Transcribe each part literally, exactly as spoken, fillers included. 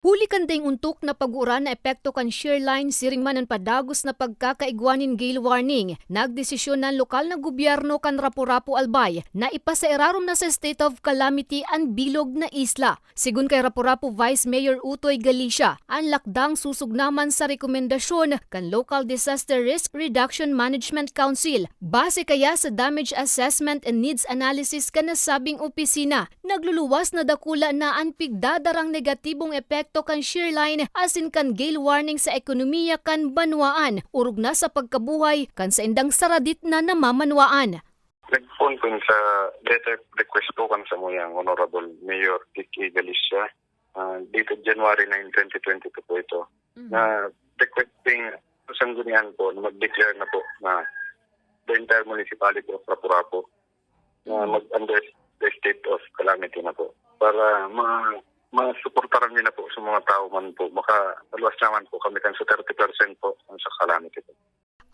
Huli kan daing ontok na pag-uran na epekto kan shear line siring man an padagos na pagkakaigwa nin gale warning, nagdesisyon na an lokal na gobyerno kan Rapu-Rapu Albay na ipasairarom na sa state of calamity an bilog na isla. Segun kay Rapu-Rapu Vice Mayor Utoy Galicia, an lakdang susog naman sa rekomendasyon kan Local Disaster Risk Reduction Management Council. Base kaya sa damage assessment and needs analysis kan nasabing opisina, nagluluwas na dakula na an pigdadarang negatibong epekto kan shear line asin kan gale warning sa ekonomiya kan banwaan, orog na sa pagkabuhay kan saindang saradit na namamanwaan. Nagpoon kun sa letter request po kan samuyang Honorable Mayor Kiki Galicia, ah, dated January nine, twenty twenty-two po ito, Mhm. na requesting sa sanggunian po na mag-declare na po na the entire municipality of Rapu-Rapu na Mhm. mag-under the state of calamity na po para ma-, masuportaran nila po sa mga tao man po. Makaluwas naman po kami kan sa thirty percent po sa calamity po.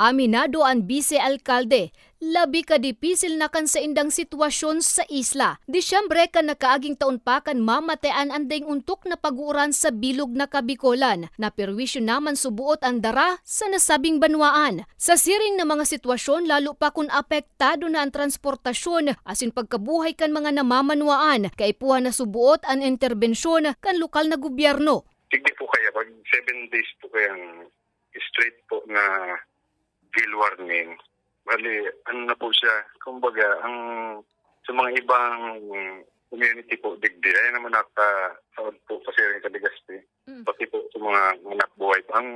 Aminado an bise-alkalde, labi ka dipisil na kan saindang sitwasyon sa isla. Disyembre kan nakaaging taon pa kan mamatean an daing ontok na pag-uuran sa bilog na Kabikolan. Naperwisyo naman suboot an dara sa nasabing banwaan. Sa siring na mga sitwasyon, lalo pa kun apektado na an transportasyon asin pagkabuhay kan mga namamanwaan, kaipuhan na suboot an interbensyon kan lokal na gobyerno. Digdi po kaya, pag seven days po kayang straight po na gale warning. Bali, ano na po siya, kumbaga, ang sa mga ibang community po, digdi, ayan naman nakasaod po kasi rin sa Legazpi. Mm. Pati po sa mga hanap buhay. Ang,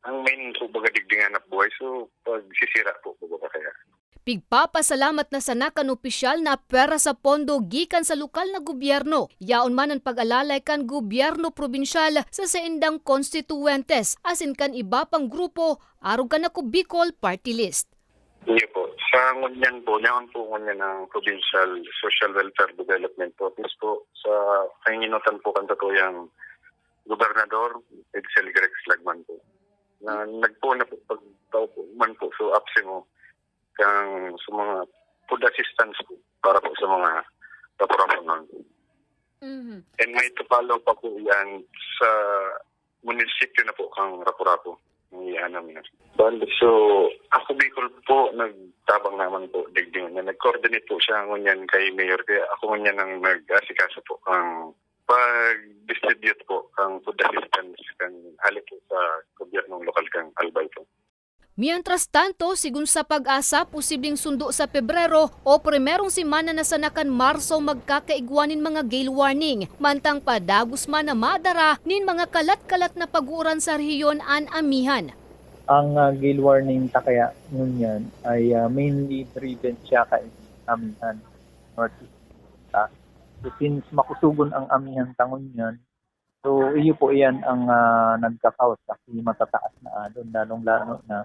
ang main po baga digdi nga hanap buhay, so pagsisira po baga kaya. Pigpapasalamat na sana kan opisyal na pwera sa pondo gikan sa lokal na gobyerno. Yaon man an pag-alalay kan gobyerno probinsyal sa saindang konstituwentes asin kan iba pang grupo arog kan Ako Bicol Party List. Iyo po. Sa ngunyan po, yaon po ngunyan ang Provincial Social Welfare Development Office po sa kainginutan po kan satuyang gobernador, Edsel Grex Lagman po. Na nagpoon na po, pagtao po man po, so APSEMO, kang sa mga food assistance po para po sa mga kapurapunan. Mhm. And may to follow pa po yan sa munisipyo na po kang Rapu-Rapu, ang ianam na. Bali, so, Ako Bicol po, nagtabang naman po, digdi na nag-coordinate po siya ngunyan kay Mayor, kaya ako ngunyan ang nag-asikaso po kang pag-distribute po kang food assistance kan hali po sa gobyernong lokal kang Albay po. Mientras tanto, sigon sa PAGASA, posibleng sundo sa Pebrero o primerong semana na sana kan Marso magkakaigwa nin mga gale warning, mantang padagos man na madara nin mga kalat-kalat na pag-uuran sa rehiyon an amihan. Ang, ah, gale warning ta kaya ngunyan ay, ah, mainly driven siya kay amihan, northeast ta. So, since makusugon ang amihan ta ngunyan, so, iyo po iyan ang, ah, nagka-cause sa matataas na alon, lalong-lalo na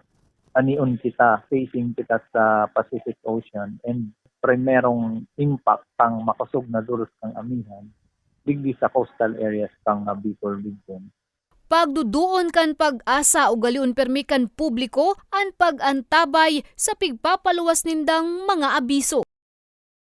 anion kita, facing kita sa Pacific Ocean, and primerong impact kang makosog na duros kang amihan, digdi sa coastal areas kang, ah, Bicol Region. Pagduduon kan PAGASA, ugalion permi kan publiko an pag-antabay sa pigpapaluwas nindang mga abiso.